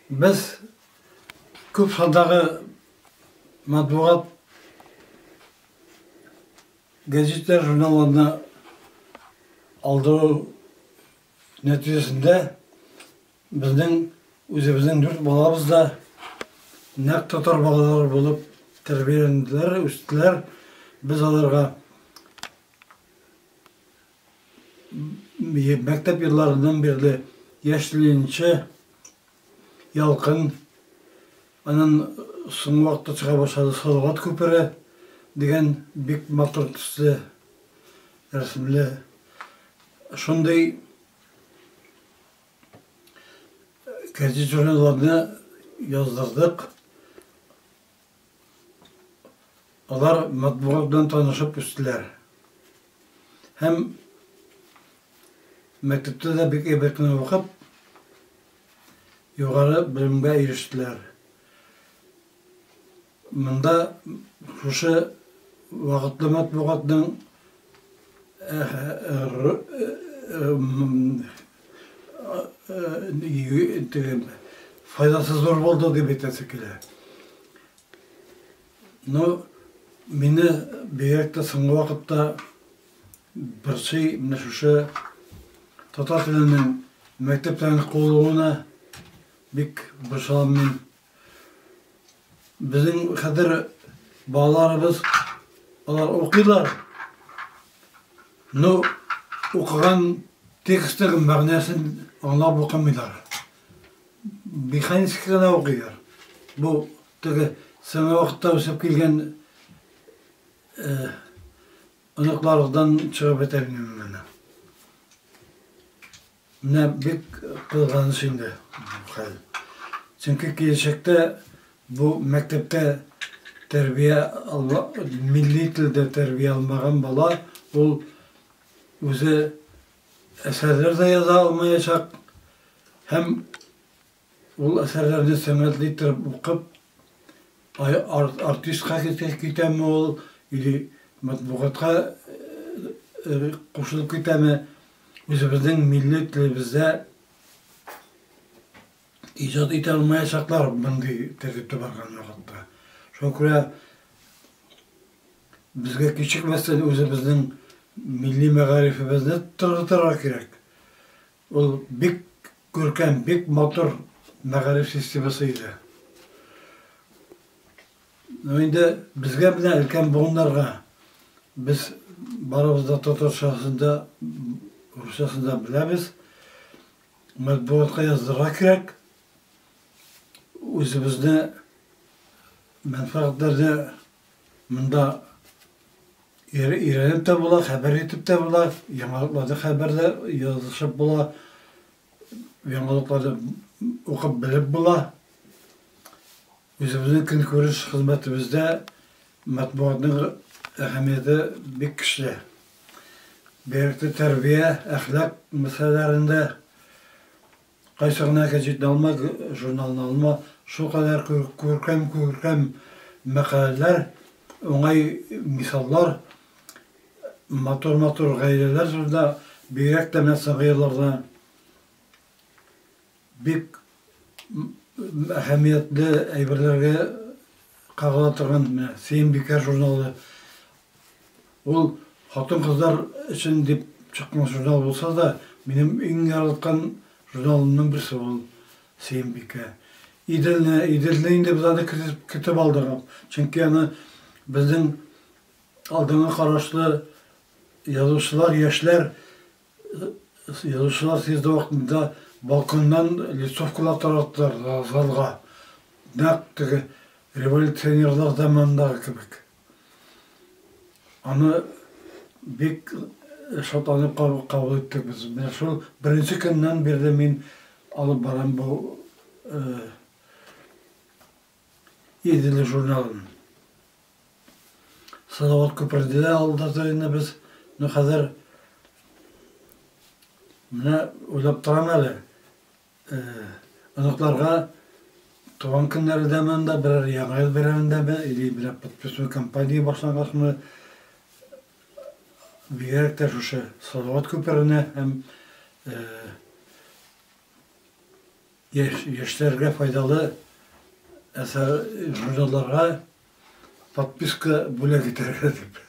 Без күп сандагы матбугат, гәзитләр, журналларны алдыру нәтиҗәсендә безнең үзебезнең дүрт балабыз да нәкъ татар балалары булып тәрбияләнделәр, үстеләр. Без аларга мәктәп елларыннан бирле Яшь ленинчы, Ялкын, аннан соңгы вакытта чыга башлады Салават күпере дигән бик матур төсле рәсемле шундый газет-журналларны яздырдык. Алар матбугат белән танышып үстеләр. Һәм мәктәптә дә бик әйбәт кенә укып, югары белемгә ирештеләр. Монда шушы вакытлы матбугатның файдасы зур булды дип әйтәсе килә. Ну, мине бигрәк тә соңгы вакытта борчый менә шушы татар теленең мәктәптән куылуына бик борчылам мин. Безнең хәзер балаларыбыз алар укыйлар. Ну, укыган текстның мәгънәсен аңлап укымыйлар. Механически гына укыйлар. Бу теге соңгы вакытта үсеп килгән оныклардан чыгып әйтәм мин моны. Менә бик кызганыч инде бу хәл. Чөнки киләчәктә бу мәктәптә тәрбия алма, милли телдә тәрбия алмаган бала ул үзе әсәрләр дә яза алмаячак һәм Ул әсәрләрне сәнгатьле иттереп укып, артистка китәме ул, или матбугатка кушылып китәме, үзебезнең милли телебездә иҗат итә алмаячаклар мондый тәртиптә барган вакытта. Шуңа күрә безгә кичекмәстән үзебезнең милли мәгарифебезне торгызырга кирәк. Ул бик күркәм, бик матур мәгариф системасы иде. Ну инде безгә менә өлкән буыннарга без барыбыз да татарчасын да, русчасын да беләбез. Матбугатка яздырырга кирәк. Үзебезне мәнфәгатьләрне монда Өйрәнеп тә була, хәбәр итеп тә була, яңалыкларны хәбәр дә язышып була, яңалыкларны укып белеп була. Үзебезнең көнкүреш хезмәтебездә матбугатның әһәмияте бик көчле. Бигрәк тә тәрбия, әхлак мәсьәләләрендә. Кайсы гына гәҗитне алма, журналны алма, шулкадәр күркәм-күркәм мәкаләләр, уңай мисаллар, матур-матур гаиләләр турында, бигрәк тә менә соңгы елларда бик әһәмиятле әйберләргә кагыла торган менә Сөембикә журналы. Ул хатын-кызлар өчен дип чыккан журнал булса да, минем иң яраткан журналымның берсе ул Сөембикә. Иделне, Иделне инде без аны көтеп алдык, чөнки аны безнең алдынгы карашлы язучылар, яшьләр язучылар съезды вакытында балконнан листовкалар тараттылар залга. Нәкъ теге революционерлар заманындагы кебек. Аны бик шатланып кабул иттек без. Менә шул беренче көннән бирле мин алып барам бу Идел журналын. Салават күперде дә алдырды инде без. Ну хәзер менә уйлап торам әле. Оныкларга туган көннәре дә монда, берәр Яңа ел бәйрәмендәме, или берәр подписной кампания башлангачмы, бигрәк тә шушы Салават күперенә һәм Яшьләргә файдалы әсәр журналларга подписка бүләк итәргә дип.